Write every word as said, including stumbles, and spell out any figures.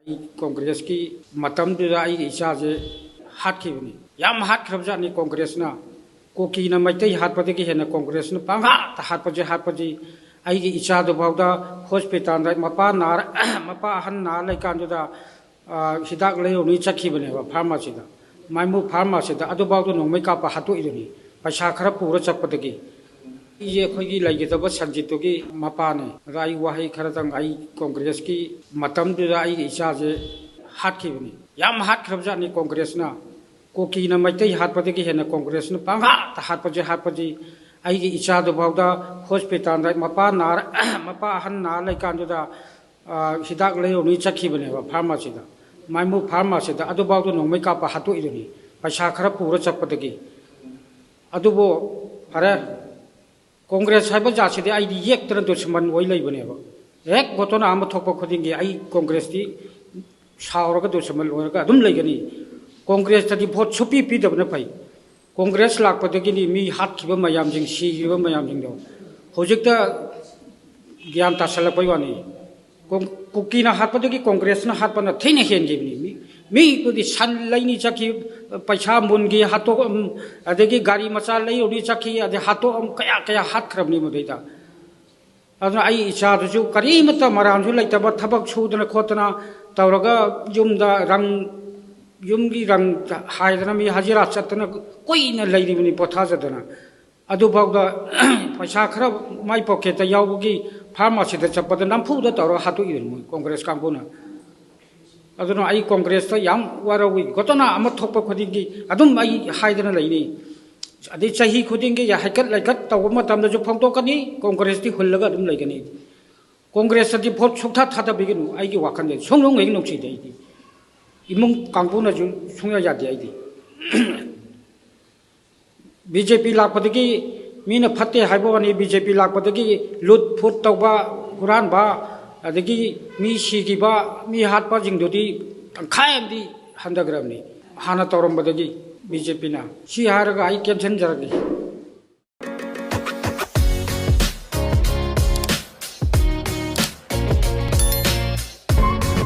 ꯑꯩ ꯀꯣꯡꯒ꯭ꯔꯦꯁꯀꯤ ꯃꯇꯝꯗꯨꯗ ꯑꯩꯒꯤ ꯏꯆꯥꯁꯦ ꯍꯥꯠꯈꯤꯕꯅꯤ꯫ ꯌꯥꯝ ꯍꯥꯠꯈ꯭ꯔꯕꯖꯥꯠꯅꯤ ꯀꯣꯡꯒ꯭ꯔꯦꯁꯅ꯫ ꯀꯨꯀꯤꯅ ꯃꯩꯇꯩ ꯍꯥꯠꯄꯗꯒꯤ ꯍꯦꯟꯅ ꯀꯣꯡꯒ꯭ꯔꯦꯁꯅ ꯄꯪꯍꯥꯠꯇ ꯍꯥꯠꯄꯁꯦ ꯍꯥꯠꯄꯁꯤ꯫ ꯑꯩꯒꯤ ꯏꯆꯥꯗꯨꯐꯥꯎꯗ ꯍꯣꯁꯄꯤꯇꯥꯜꯗ ꯃꯄꯥ ꯅꯥꯔ-, ꯃꯄꯥ ꯑꯍꯟ ꯅꯥꯔ ꯂꯩꯀꯥꯟꯗꯨꯗ, ꯑ, ꯍꯤꯗꯥꯛ ꯂꯩꯔꯨꯅꯤ ꯆꯠꯈꯤꯕꯅꯦꯕ ꯐꯥꯔꯃꯥꯁꯤꯗ, ꯃꯥꯏꯃꯨ ꯐꯥꯔꯃꯥꯁꯤꯗ꯫ ꯑꯗꯨꯐꯥꯎꯗ ꯅꯣꯡꯃꯩ ꯀꯥꯞꯄ ꯍꯥꯠꯇꯣꯛꯏꯗꯨꯅꯤ, ꯄꯩꯁꯥ ꯈꯔ ꯄꯨꯔ ꯆꯠꯄꯗꯒꯤ꯫ ꯑꯩꯁꯦ ꯑꯩꯈꯣꯏꯒꯤ ꯂꯩꯒꯗꯕ ꯁꯟꯖꯤꯠꯇꯨꯒꯤ ꯃꯄꯥꯅꯦ꯫ ꯑꯗ ꯑꯩ ꯋꯥꯍꯩ ꯈꯔꯗꯪ, ꯑꯩ ꯀꯣꯡꯒ꯭ꯔꯦꯁꯀꯤ ꯃꯇꯝꯗꯨꯗ ꯑꯩꯒꯤ ꯏꯆꯥꯁꯦ ꯍꯥꯠꯈꯤꯕꯅꯤ꯫ ꯌꯥꯝ ꯍꯥꯠꯈ꯭ꯔꯕꯖꯥꯠꯅꯤ ꯀꯣꯡꯒ꯭ꯔꯦꯁꯅ꯫ ꯀꯨꯀꯤꯅ ꯃꯩꯇꯩ ꯍꯥꯠꯄꯗꯒꯤ ꯍꯦꯟꯅ ꯀꯣꯡꯒ꯭ꯔꯦꯁꯅ ꯄꯪꯍꯥꯠꯇ ꯍꯥꯠꯄꯁꯦ ꯍꯥꯠꯄꯁꯤ꯫ ꯑꯩꯒꯤ ꯏꯆꯥꯗꯨꯐꯥꯎꯗ ꯍꯣꯁꯄꯤꯇꯥꯜꯗ ꯃꯄꯥ ꯅꯥꯔ-, ꯃꯄꯥ ꯑꯍꯟ ꯅꯥꯔ ꯂꯩꯀꯥꯟꯗꯨꯗ, ꯑ, ꯍꯤꯗꯥꯛ ꯂꯩꯔꯨꯅꯤ ꯆꯠꯈꯤꯕꯅꯦꯕ ꯐꯥꯔꯃꯥꯁꯤꯗ, ꯃꯥꯏꯃꯨ ꯐꯥꯔꯃꯥꯁꯤꯗ꯫ ꯑꯗꯨꯐꯥꯎꯗ ꯅꯣꯡꯃꯩ ꯀꯥꯞꯄ ꯍꯥꯠꯇꯣꯛꯏꯗꯨꯅꯤ, ꯄꯩꯁꯥ ꯈꯔ ꯄꯨꯔ ꯆꯠꯄꯗꯒꯤ꯫ ꯑꯗꯨꯕꯨ ꯐꯔꯦ, ꯀꯣꯡꯒ꯭ꯔꯦꯁ ꯍꯥꯏꯕ ꯖꯥꯠꯁꯤꯗꯤ ꯑꯩꯗꯤ ꯌꯦꯛꯇꯅ ꯗꯨꯁꯃꯟ ꯑꯣꯏ ꯂꯩꯕꯅꯦꯕ꯫ ꯍꯦꯛ ꯒꯣꯇꯣꯅꯥ ꯑꯃ ꯊꯣꯛꯄ ꯈꯨꯗꯤꯡꯒꯤ ꯑꯩ ꯀꯣꯡꯒ꯭ꯔꯦꯁꯇꯤ ꯁꯥꯎꯔꯒ ꯗꯨꯁꯃꯟ ꯑꯣꯏꯔꯒ ꯑꯗꯨꯝ ꯂꯩꯒꯅꯤ꯫ ꯀꯣꯡꯒ꯭ꯔꯦꯁꯇꯗꯤ ꯚꯣꯠ ꯁꯨꯄꯤ ꯄꯤꯗꯕꯅ ꯐꯩ꯫ ꯀꯣꯡꯒ꯭ꯔꯦꯁ ꯂꯥꯛꯄꯗꯒꯤꯗꯤ ꯃꯤ ꯍꯥꯠꯈꯤꯕ ꯃꯌꯥꯝꯁꯤꯡ, ꯁꯤꯈꯤꯕ ꯃꯌꯥꯝꯁꯤꯡꯗꯣ ꯍꯧꯖꯤꯛꯇ ꯒ꯭ꯌꯥꯟ ꯇꯥꯁꯜꯂꯛꯄꯩ ꯋꯥꯅꯤ꯫ ꯀꯣꯡ-, ꯀꯨꯀꯤꯅ ꯍꯥꯠꯄꯗꯒꯤ ꯀꯣꯡꯒ꯭ꯔꯦꯁꯅ ꯍꯥꯠꯄꯅ ꯊꯤꯅ ꯍꯦꯟꯈꯤꯕꯅꯤ꯫ ꯃꯤ, ꯃꯤꯗꯨꯗꯤ ꯁꯟ ꯂꯩꯅꯤ ꯆꯠꯈꯤ, ꯄꯩꯁꯥ ꯃꯨꯟꯒꯤ ꯍꯥꯠꯇꯣꯛꯑꯝ, ꯑꯗꯒꯤ ꯒꯥꯔꯤ ꯃꯆꯥ ꯂꯩꯔꯨꯅꯤ ꯆꯠꯈꯤ, ꯑꯗꯩ ꯍꯥꯠꯇꯣꯛꯑꯝ, ꯀꯌꯥ ꯀꯌꯥ ꯍꯥꯠꯈ꯭ꯔꯕꯅꯤ ꯃꯗꯩꯗ꯫ ꯑꯗꯨꯅ ꯑꯩ ꯏꯆꯥꯗꯨꯁꯨ ꯀꯔꯤꯃꯠꯇ ꯃꯔꯥꯟꯁꯨ ꯂꯩꯇꯕ, ꯊꯕꯛ ꯁꯨꯗꯅ ꯈꯣꯠꯇꯅ ꯇꯧꯔꯒ ꯌꯨꯝꯗ ꯔꯪ, ꯌꯨꯝꯒꯤ ꯔꯪ ꯍꯥꯏꯗꯅ ꯃꯤ ꯍꯖꯤꯔꯥ ꯆꯠꯇꯅ ꯀꯨꯏꯅ ꯂꯩꯔꯤꯕꯅꯤ ꯄꯣꯊꯥꯖꯗꯅ꯫ ꯑꯗꯨꯐꯥꯎꯗ ꯄꯩꯁꯥ ꯈꯔ ꯃꯥꯏ ꯄꯣꯀꯦꯠꯇ ꯌꯥꯎꯕꯒꯤ ꯐꯥꯔꯃꯥꯁꯤꯗ ꯆꯠꯄꯗ ꯅꯝꯐꯨꯗ ꯇꯧꯔꯒ ꯍꯥꯠꯇꯣꯛꯏꯕꯅꯤ ꯃꯣꯏ ꯀꯣꯡꯒ꯭ꯔꯦꯁ ꯀꯥꯡꯕꯨꯅ꯫ ꯑꯗꯨꯅ ꯑꯩ ꯀꯣꯡꯒ꯭ꯔꯦꯁꯇ ꯌꯥꯝ ꯋꯥꯔꯧꯏ꯫ ꯘꯣꯇꯣꯅꯥ ꯑꯃ ꯊꯣꯛꯄ ꯈꯨꯗꯤꯡꯒꯤ ꯑꯗꯨꯝ ꯑꯩ ꯍꯥꯏꯗꯅ ꯂꯩꯅꯤ꯫ ꯑꯗꯩ ꯆꯍꯤ ꯈꯨꯗꯤꯡꯒꯤ ꯍꯩꯀꯠ ꯂꯩꯀꯠ ꯇꯧꯕ ꯃꯇꯝꯗꯁꯨ ꯐꯣꯡꯗꯣꯛꯀꯅꯤ, ꯀꯣꯡꯒ꯭ꯔꯦꯁꯇꯤ ꯍꯨꯜꯂꯒ ꯑꯗꯨꯝ ꯂꯩꯒꯅꯤ꯫ ꯀꯣꯡꯒ꯭ꯔꯦꯁꯇꯗꯤ ꯚꯣꯠ ꯁꯨꯛꯊꯥ ꯊꯥꯗꯕꯤꯒꯅꯨ, ꯑꯩꯒꯤ ꯋꯥꯈꯜꯗꯗꯤ ꯁꯨꯡꯅꯨꯡ ꯍꯦꯛ ꯅꯨꯡꯁꯤꯗꯦ ꯑꯩꯗꯤ꯫ ꯏꯃꯨꯡ ꯀꯥꯡꯕꯨꯅꯁꯨ ꯁꯨꯡꯌꯥ ꯌꯥꯗꯦ ꯑꯩꯗꯤ꯫ ꯕꯤ ꯖꯦ ꯄꯤ ꯂꯥꯛꯄꯗꯒꯤ ꯃꯤꯅ ꯐꯠꯇꯦ ꯍꯥꯏꯕ ꯋꯥꯅꯤ, ꯕꯤ ꯖꯦ ꯄꯤ ꯂꯥꯛꯄꯗꯒꯤ ꯂꯨꯠ ꯐꯨꯠ ꯇꯧꯕ, ꯍꯨꯔꯥꯟꯕ, ꯑꯗꯒꯤ ꯃꯤ ꯁꯤꯈꯤꯕ, ꯃꯤ ꯍꯥꯠꯄꯁꯤꯡꯗꯨꯗꯤ ꯇꯪꯈꯥꯏ ꯑꯃꯗꯤ ꯍꯟꯊꯈ꯭ꯔꯕꯅꯤ ꯍꯥꯟꯅ ꯇꯧꯔꯝꯕꯗꯒꯤ ꯕꯤ ꯖꯦ ꯄꯤꯅ꯫ ꯁꯤ ꯍꯥꯏꯔꯒ ꯑꯩ ꯇꯦꯟꯁꯤꯟꯖꯔꯒꯦ꯫